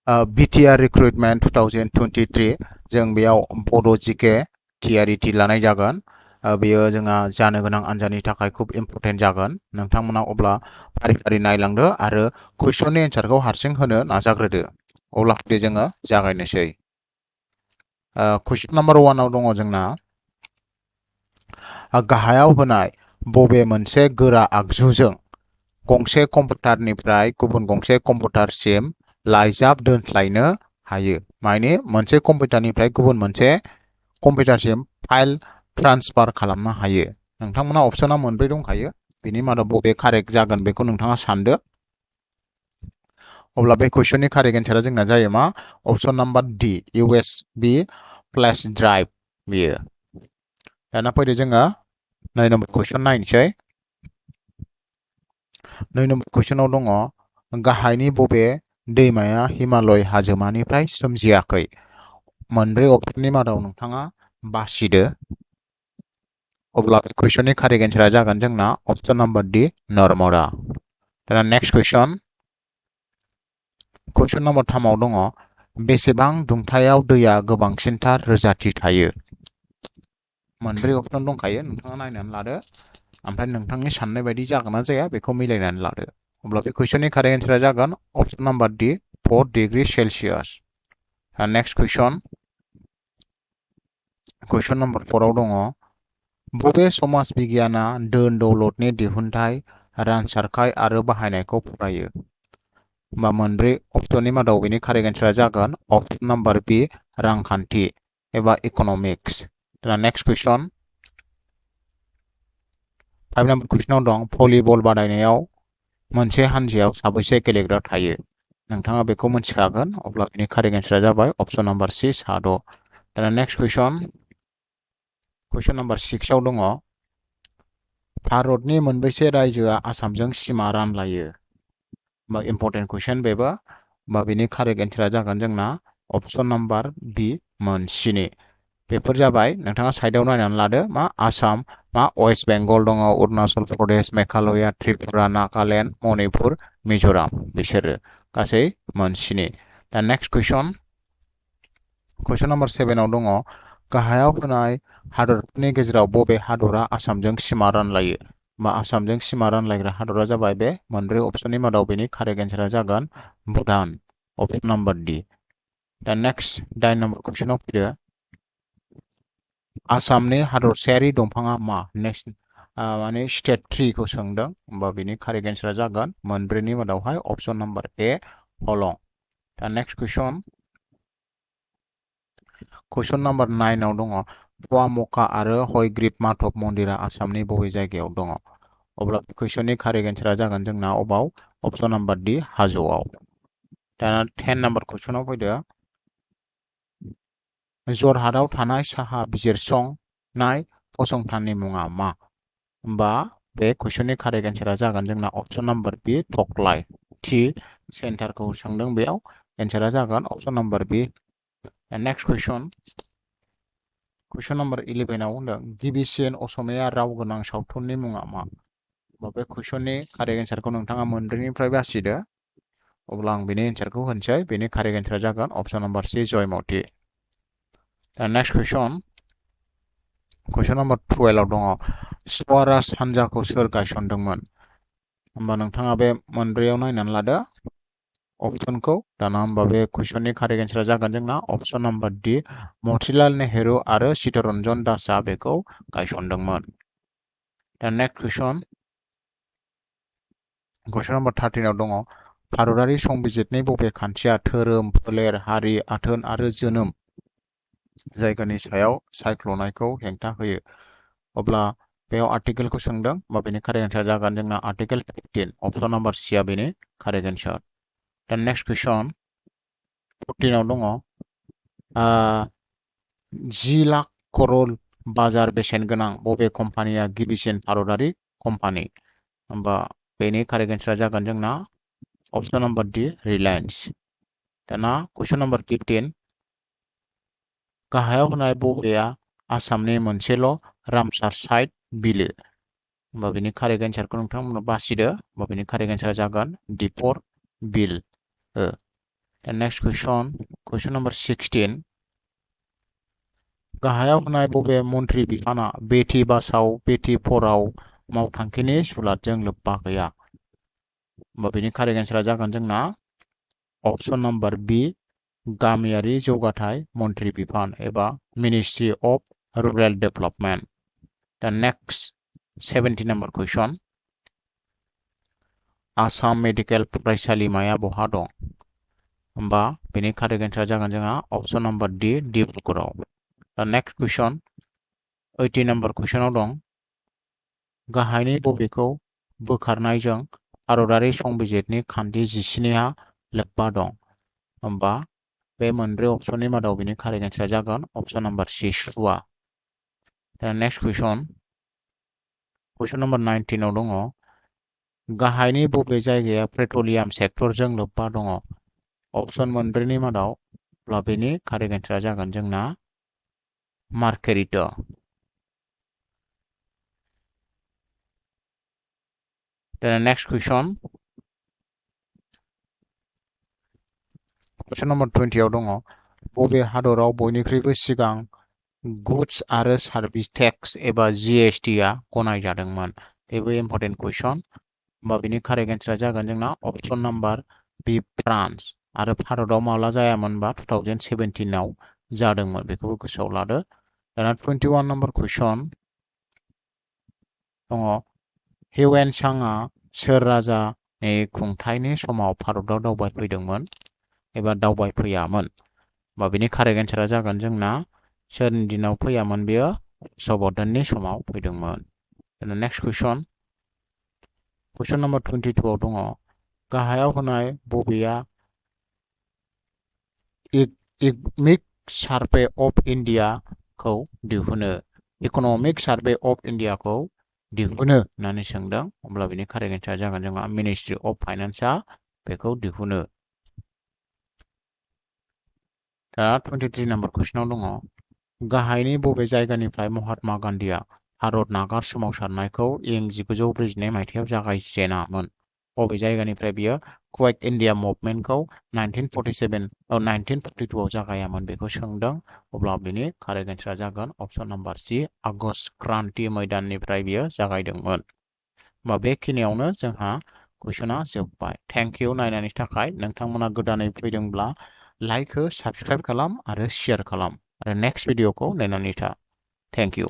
BTR Recruitment 2023 जों बेयाव बड' जिके थियारिथि लानाय जागोन। बेयो जोंहा जानो गोनां आनजादनि थाखाय खूब इम्पर्टेन्ट जागोन। नोंथांमोना अब्ला फारि फारि नायलांदो आरो कुइसननि एन्सारखौ हारसिं होनो नाजाग्रोदो। अब्ला फैदो जोङो जागायनोसै। कुइसन नाम्बार 1 आव दङ जोंना गाहायाव होनाय बबे मोनसे गोरा आगजुजों गंसे कम्पिउटारनिफ्राय गुबुन गंसे कम्पिउटारसिम लाइजाब दोनस्लायनो हायो। माने मोनसे कम्पिउटारनिफ्राय गुबुन मोनसे कम्पिउटारसिम फाइल ट्रान्सफार खालामनो हायो। नोंथांमोना अपसना मोनब्रै दंखायो। बेनि मादाव बबे कारेक्ट जागोन बेखौ नोंथाङा सानदो। अब्ला बे कुइसननि कारेक्ट एन्सारा जोंना जायो मा? Option number D, USB flash drive बेयो। दाना फैदो जोङो 9 नम्बर कुइसन नायनोसै। 9 नम्बर कुइसनाव दङ गाहायनि बबे दैमाया हिमालय हाजोमानिफ्राय सोमजियाखै? मोनब्रै अपसननि मादाव नोंथाङा बासिदो। अब्ला कुइसननि कारेक्ट एन्सारा जागोन जोंना अपसन नाम्बार डि, नर्मदा। दाना नेक्स्ट कुइसन नाम्बार 3 आव दङ बेसेबां दुंथायाव दैया गोबांसिनथार रोजाथि थायो? मोनब्रै अपसन दंखायो, नोंथाङा नायनानै लादो। ओमफ्राय नोंथांनि साननाय बायदि जागोन ना जाया बेखौ मिलायनानै लादो। अब्ला बे कुइसननि कारेक्ट एन्सारा जागोन option number D, 4 degree Celsius. Next question number 4 आव दङ बबे समाज बिगियाना धोन दौलतनि दिहुनथाय, रानसारखाय आरो बाहायनायखौ फरायो? बा मोनब्रै अपसननि मादाव बेनि कारेक्ट एन्सारा जागोन अपसन नाम्बार बि, रांखान्थि एबा इक'नमिक्स। नेक्स्ट कुइसन 5 नम्बर कुइसनाव दं भलिबल बादायनायाव मोनसे हानजायाव साबैसे गेलेग्रा थायो? नोंथाङा बेखौ मिथिखागोन। अब्ला बेनि कारेक्ट एन्सारा जाबाय अपसन नाम्बार सि, 6। दाना नेक्स्ट कुइसन नाम्बार 6 आव दङ भारतनि मोनबेसे रायजोआ आसामजों सिमा रानलायो? बा इम्पर्टेन्ट कुइसन बेबो। बा बेनि कारेक्ट एन्सारा जागोन जोंना अपसन नाम्बार बि, मोनस्नि। बेफोर जाबाय नोंथाङा साइडआव नायनानै लादो मा आसाम, मा वेस्ट बेंगल दङ, अरुणाचल प्रदेश, मेघालया, त्रिपुरा, नागालेण्ड, मणिपुर, मिज'राम। बिसोरो गासै मोनस्नि। दा नेक्स्ट कुइसन नाम्बार 7 आव दङ गाहायाव होनाय हादरफोरनि गेजेराव बबे हादरा आसामजों सिमा रानलायो? बा आसामजों सिमा रानलायग्रा हादरा जाबाय बे मोनब्रै अपसननि मादाव बेनि कारेक्ट एन्सारा जागोन भुटान, अपसन नाम्बार डि। दा नेक्स्ट 9 नम्बर कुइसनाव फैदो आसामनि हादरसायारि दंफाङा मा? नेक्स्ट माने स्टेट 3 खौ सोंदों। होमबा बेनि कारेक्ट एन्सारा जागोन मोनब्रैनि मादावहाय अपसन नाम्बार ए, हलं। दा नेक्स्ट कुइसन नाम्बार 9 आव दङ पुवामका आरो हयग्रीब माधव मन्दिरा आसामनि बबे जायगायाव दङ? अब्ला कुइसननि कारेक्ट एन्सारा जागोन जोंना अबाव? अपसन नाम्बार डि, हाजोआव। दाना 10 नम्बर कुइसनाव फैदो जरहाटआव थानाय साहा बिजिरसंनाय फसंथाननि मुङा मा? होमबा बे कुइसननि कारेक्ट एन्सारा जागोन जोंना अपसन नाम्बार बि, थख्लाय टि सेन्टारखौ सोंदों। बेयाव एन्सारा जागोन अपसन नाम्बार बि। नेक्स्ट कुइसन नाम्बार 11 आव होनदों गिबिसिन असमिया राव गोनां सावथुननि मुङा मा? बे कुइसननि कारेक्ट एन्सारखौ नोंथाङा मोनब्रैनिफ्राय बासिदो। अब्ला आं बेनि एन्सारखौ होनोसै। बेनि कारेक्ट एन्सारा जागोन अपसन नाम्बार सि, जयमति। दा नेक्स्ट कुइसन नाम्बार 12 आव दङ स्वराज हान्जाखौ सोर गायसनदोंमोन? होमबा नोंथाङा बे मोनब्रैयाव नायनानै लादो अपसनखौ। दाना होमबा बे कुइसननि कारेक्ट एन्सारा जागोन जोंना अपसन नाम्बार डि, मतिलाल नेहरू आरो चित्तरन्जन दासआ बेखौ गायसनदोंमोन। दा नेक्स्ट कुइसन नाम्बार 13 आव दङ भारतारि संबिजिरनि बबे खान्थिया धोरोम, फोलेर, हारि, आथोन आरो जोनोम जायगानि सायाव सायख'नायखौ हेंथा होयो? अब्ला बेयाव आर्टिकेलखौ सोंदों। बा बेनि कारेक्ट एन्सारा जागोन जोंना आर्टिकेल 15, अपसन नाम्बार सि आ बेनि कारेक्ट एन्सार। दा नेक्स्ट कुइसन 14 आव दङ 10 लाख करोड़ बाजार बेसेन गोनां बबे कम्पानिया गिबिसिन भारतारि कम्पानि? होमबा बेनि कारेक्ट एन्सारा जागोन जोंना अपसन नाम्बार डि, रिलायन्स। दाना कुइसन नाम्बार 15 गाहायाव होनाय बबेया आसामनि मोनसेल' रामसार साइट बिलो? होमबा बेनि कारेक्ट एन्सारखौ नोंथांमोना बासिदो। होमबा बेनि कारेक्ट एन्सारा जागोन दिपर बिल। The next question number 16. गाहायाव होनाय बबे मन्थ्रि बिफाना बेटि बाचाव बेटि पढ़ाव मावथांखिनि सुलादजों लोब्बा गैया? बेनि कारेक्ट एन्सारा जागोन जोंना ऑप्शन नंबर बी गामियारि जौगाथाय मन्थ्रि बिफान एबा ministry of rural development. The next 70 number question. Assam medical फरायसालिमाया बहा दं? होमबा बेनि कारेक्ट एन्सारा जागोन जोंहा ऑप्शन नंबर डी डिब्रुगड़आव. The next question 80 number questionआव दं गाहायनि बबेखौ बोखारनायजों भारतारि संबिजिरनि खान्थि 17आ लोब्बा दं? होमबा बे मोनब्रै ऑप्शननि मादाव बेनि कारेक्ट एन्सारा जागोन ऑप्शन नंबर सी सुवा. The next question number 19 आव दङ गाहायनि बबे जायगाया पेट्रलियाम सेक्टरजों लोब्बा दङ? ऑप्शन मोनब्रैनि मादाव बेनि कारेक्ट एन्सारा जागोन जोंना मार्केरिटा. The next question number 20 आव दङ बबे हादराव बयनिख्रुइबो सिगां गुड्स आरो सार्भिस टेक्स एबा GST आ गनायजादोंमोन? बेबो इम्पर्टेन्ट कुइसन. बेनि कारेक्ट एन्सारा जागोन जोंना ऑप्शन नंबर बी फ्रान्स. आरो भारताव माब्ला जायामोनबा 2017 आव जादोंमोन. बेखौबो गोसोआव लादो. दाना 21 नम्बर कुइसन दङ हिउएन सांआ सोर राजानि खुंथायनि समाव भारताव दावबायफैदोंमोन एबा दावबायफैयामोन? बेनि कारेक्ट एन्सारा जागोन जोंना सोरनि दिनाव फैयामोन बेयो हर्षवर्धननि समाव फैदोंमोन. नेक्स्ट कुइसन नम्बर 22 आव दङ गाहायाव होनाय बबेया इकनमिक सार्भे अफ इन्डियाखौ दिहुनो? इकनमिक सार्भे अफ इन्डियाखौ दिहुनो होननानै सोंदों. अब्ला बेनि कारेक्ट एन्सारा जागोन जोंहा मिनिस्ट्रि अफ फाइनान्सआ बेखौ दिहुनो. दा 23 नम्बर कुइसनाव दङ गाहायनि बबे जायगानिफ्राय महात्मा गान्धीआ भारत नागार सोमावसारनायखौ इं 1942 मायथाइयाव जागायजेनामोन? बबे जायगानिफ्राय बियो क्वेक इन्डिया मुभमेन्टखौ 1942 आव जागायामोन बेखौ सोंदों. अब्ला बेनि कारेक्ट एन्सारा जागोन option number C August Kranti मैदाननिफ्राय बियो जागायदोंमोन. बेखिनियावनो जोंहा कुइसना जोब्बाय. थेंक इउ नायनायनि थाखाय. नोंथांमोना गोदानै फैदोंब्ला लाइक हो, साबस्क्राइब खालाम आरो शेयार खालाम आरो नेक्स्ट भिडिअखौ नायनानै था. Thank you.